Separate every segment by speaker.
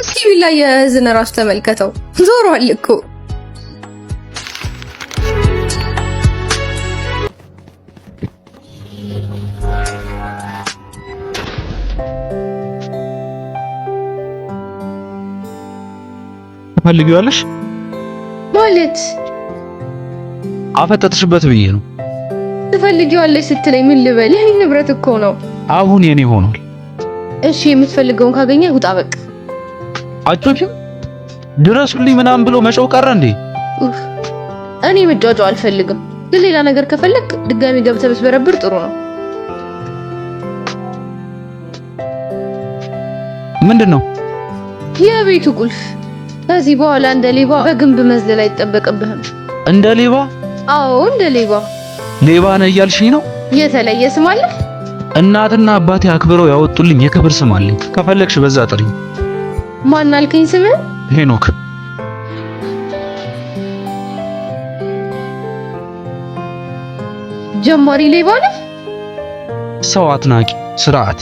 Speaker 1: እስኪ ቢላ የህዝን ራሱ ተመልከተው፣ ዞሯል እኮ።
Speaker 2: ትፈልጊዋለሽ
Speaker 1: ማለት
Speaker 2: አፈጠጥሽበት ብዬ ነው።
Speaker 1: ትፈልጊዋለሽ ስትለኝ ምን ልበል? የኔ ንብረት እኮ ነው።
Speaker 2: አሁን የኔ ሆኗል።
Speaker 1: እሺ የምትፈልገውን ካገኘህ ውጣ በቃ።
Speaker 2: አጮሽም ድረሱልኝ ምናምን ብሎ መጮህ ቀረ እንዴ?
Speaker 1: ኡፍ እኔ መጫጫው አልፈልግም። ግን ሌላ ነገር ከፈለግ ድጋሚ ገብተህ ብትበረብር ጥሩ ነው።
Speaker 2: ምንድን ነው?
Speaker 1: የቤቱ ቁልፍ። ከዚህ በኋላ እንደ ሌባ በግንብ መዝለል አይጠበቅብህም።
Speaker 2: እንደ ሌባ?
Speaker 1: አዎ እንደ ሌባ።
Speaker 2: ሌባ ነህ እያልሽኝ ነው?
Speaker 1: የተለየ ስም አለ?
Speaker 2: እናትና አባቴ አክብረው ያወጡልኝ የክብር ስም አለኝ። ከፈለግሽ በዛ ጥሪኝ።
Speaker 1: ማን አልከኝ ስምህን?
Speaker 2: ሄኖክ።
Speaker 1: ጀማሪ ሌባ ነህ?
Speaker 2: ሰው አትናቂ፣ ስርዓት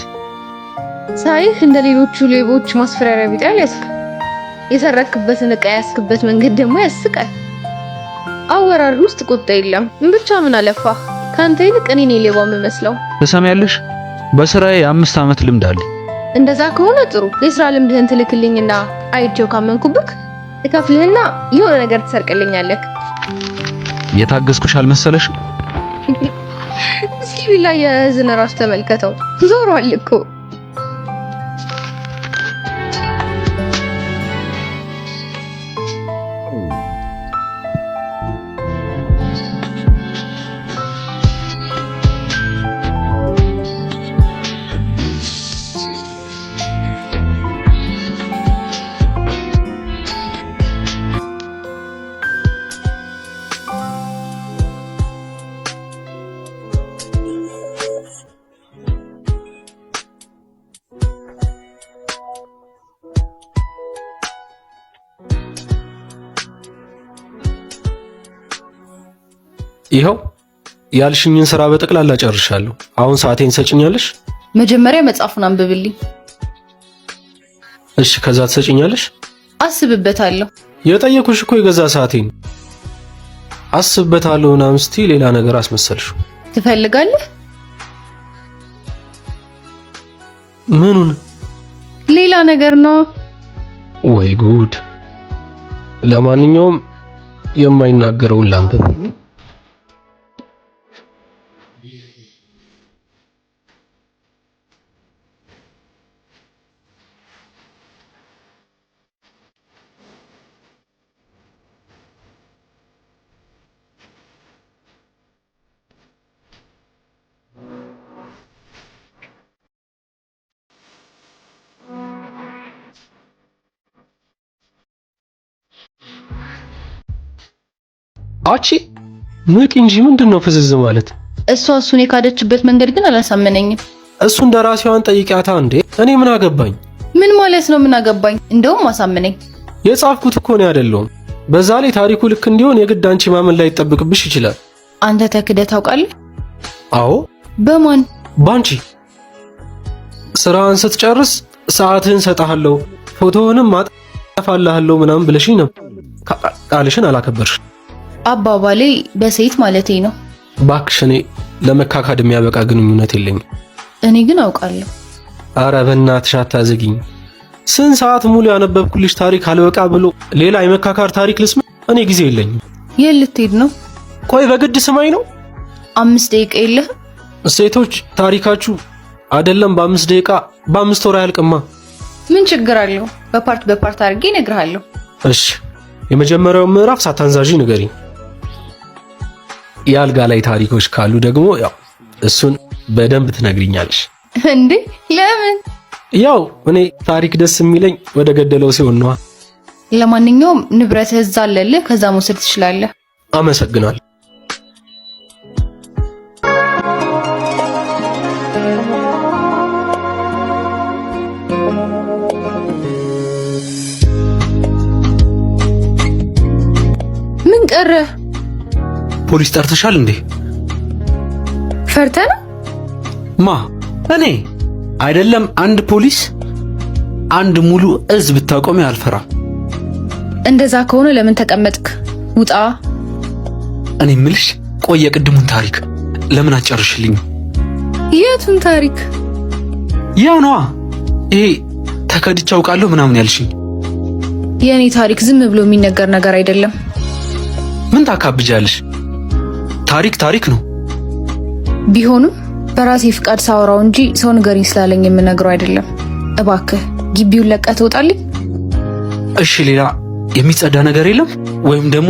Speaker 1: ሳይህ እንደ ሌሎቹ ሌቦች ማስፈራሪያ ቢጤ አልያዝክም። የሰረክበትን ዕቃ ያስክበት መንገድ ደግሞ ያስቃል። አወራር ውስጥ ቁጣ የለም። ብቻ ምን አለፋህ ከአንተ ይልቅ እኔ ነኝ ሌባ የምመስለው።
Speaker 2: ትሰሚያለሽ? በስራዬ የ5 ዓመት ልምድ አለኝ።
Speaker 1: እንደዛ ከሆነ ጥሩ። የስራ ልምድህን ትልክልኝና አይቼው ካመንኩብክ እከፍልህና የሆነ ነገር ትሰርቅልኛለህ።
Speaker 2: የታገስኩሽ አልመሰለሽም?
Speaker 1: እስኪ ቢላ የህዝን ራሱ ተመልከተው፣ ዞሯል እኮ።
Speaker 3: ይኸው ያልሽኝን ስራ በጠቅላላ ጨርሻለሁ። አሁን ሰዓቴን ትሰጭኛለሽ?
Speaker 4: መጀመሪያ መጽሐፉን አንብብልኝ።
Speaker 3: እሺ፣ ከዛ ትሰጭኛለሽ?
Speaker 4: አስብበታለሁ።
Speaker 3: የጠየኩሽ እኮ የገዛ ሰዓቴን አስብበታለሁ ምናምን ስትይ ሌላ ነገር አስመሰልሽው።
Speaker 4: ትፈልጋለህ?
Speaker 3: ምኑን?
Speaker 4: ሌላ ነገር ነው።
Speaker 3: ወይ ጉድ! ለማንኛውም የማይናገረውን ላንብብ። አቺ ንቂ እንጂ ምንድን ነው ፍዝዝ ማለት?
Speaker 4: እሷ እሱን የካደችበት መንገድ ግን አላሳመነኝም።
Speaker 3: እሱ እንደራሲዋን ጠይቂያታ እንዴ። እኔ ምን አገባኝ?
Speaker 4: ምን ማለት ነው? ምን አገባኝ? እንደውም አሳመነኝ።
Speaker 3: የጻፍኩት እኮ እኔ አይደለሁም። በዛ ላይ ታሪኩ ልክ እንዲሆን የግድ አንቺ ማመን ላይ ይጠብቅብሽ ይችላል።
Speaker 4: አንተ ተክደህ ታውቃለህ?
Speaker 3: አዎ።
Speaker 4: በማን?
Speaker 3: ባንቺ። ስራህን ስትጨርስ ሰዓትህን ሰጥሃለሁ፣ ፎቶህንም አጠፋልሃለሁ ምናምን ብለሽኝ ነው። ቃልሽን አላከበርሽ።
Speaker 4: አባባሌ በሴት ማለቴ ነው።
Speaker 3: ባክሽ፣ እኔ ለመካካድ የሚያበቃ ግንኙነት የለኝም።
Speaker 4: እኔ ግን አውቃለሁ።
Speaker 3: አረ በእናትሽ አታዘጊኝ። ስንት ሰዓት ሙሉ ያነበብኩልሽ ታሪክ አልበቃ ብሎ ሌላ የመካካድ ታሪክ ልስማ? እኔ ጊዜ የለኝም።
Speaker 4: የት ልትሄድ ነው?
Speaker 3: ቆይ በግድ ስማኝ ነው?
Speaker 4: 5 ደቂቃ የለህም?
Speaker 3: ሴቶች ታሪካችሁ አይደለም በ5 ደቂቃ በ5 ወር አያልቅማ።
Speaker 4: ምን ችግር አለው? በ part በ part አድርጌ እነግርሃለሁ።
Speaker 3: እሺ የመጀመሪያውን ምዕራፍ ሳታንዛዢ ንገሪኝ። የአልጋ ላይ ታሪኮች ካሉ ደግሞ ያው እሱን በደንብ ትነግሪኛለሽ።
Speaker 4: እንዴ ለምን?
Speaker 3: ያው እኔ ታሪክ ደስ የሚለኝ ወደ ገደለው ሲሆን ነዋ።
Speaker 4: ለማንኛውም ንብረትህ እዛ አለልህ፣ ከዛ መውሰድ ትችላለህ።
Speaker 3: አመሰግናለሁ።
Speaker 1: ምን ቀረ?
Speaker 2: ፖሊስ ጠርተሻል እንዴ?
Speaker 1: ፈርተህ ነው?
Speaker 2: ማ እኔ አይደለም አንድ ፖሊስ አንድ ሙሉ እዝ ብታቆሚ አልፈራም።
Speaker 4: እንደዛ ከሆነ ለምን ተቀመጥክ? ውጣ።
Speaker 2: እኔ ምልሽ ቆይ የቅድሙን ታሪክ ለምን አጨርሽልኝ?
Speaker 4: የቱን ታሪክ?
Speaker 2: ያው ነዋ፣ ይሄ ተከድቼ አውቃለሁ ምናምን ያልሽኝ።
Speaker 4: የእኔ ታሪክ ዝም ብሎ የሚነገር ነገር አይደለም።
Speaker 2: ምን ታካብጃለሽ? ታሪክ ታሪክ ነው።
Speaker 4: ቢሆንም በራሴ ፍቃድ ሳወራው እንጂ ሰው ንገሪኝ ስላለኝ የምነግረው አይደለም። እባክህ ግቢውን ለቀህ ትወጣልኝ።
Speaker 2: እሺ፣ ሌላ የሚጸዳ ነገር የለም? ወይም ደግሞ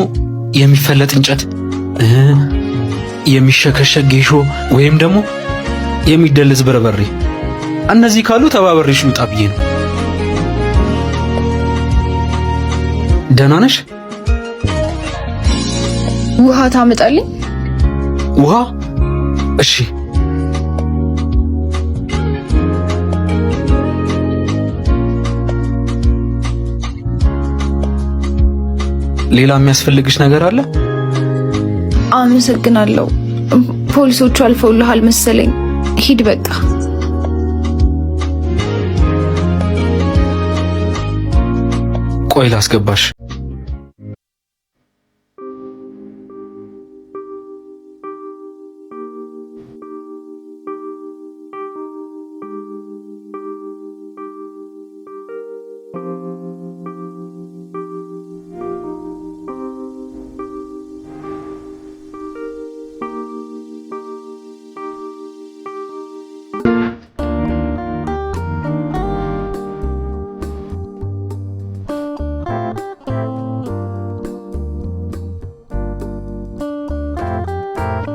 Speaker 2: የሚፈለጥ እንጨት፣ የሚሸከሸክ ጌሾ፣ ወይም ደግሞ የሚደልዝ በርበሬ። እነዚህ ካሉ ተባበሬሽ ልውጣ ብዬ ነው። ደህና ነሽ?
Speaker 4: ውሃ ታመጣልኝ?
Speaker 2: ውሃ? እሺ። ሌላ የሚያስፈልግሽ ነገር አለ?
Speaker 4: አመሰግናለሁ። ፖሊሶቹ አልፈውልሃል መሰለኝ። ሂድ በቃ።
Speaker 2: ቆይ ላስገባሽ።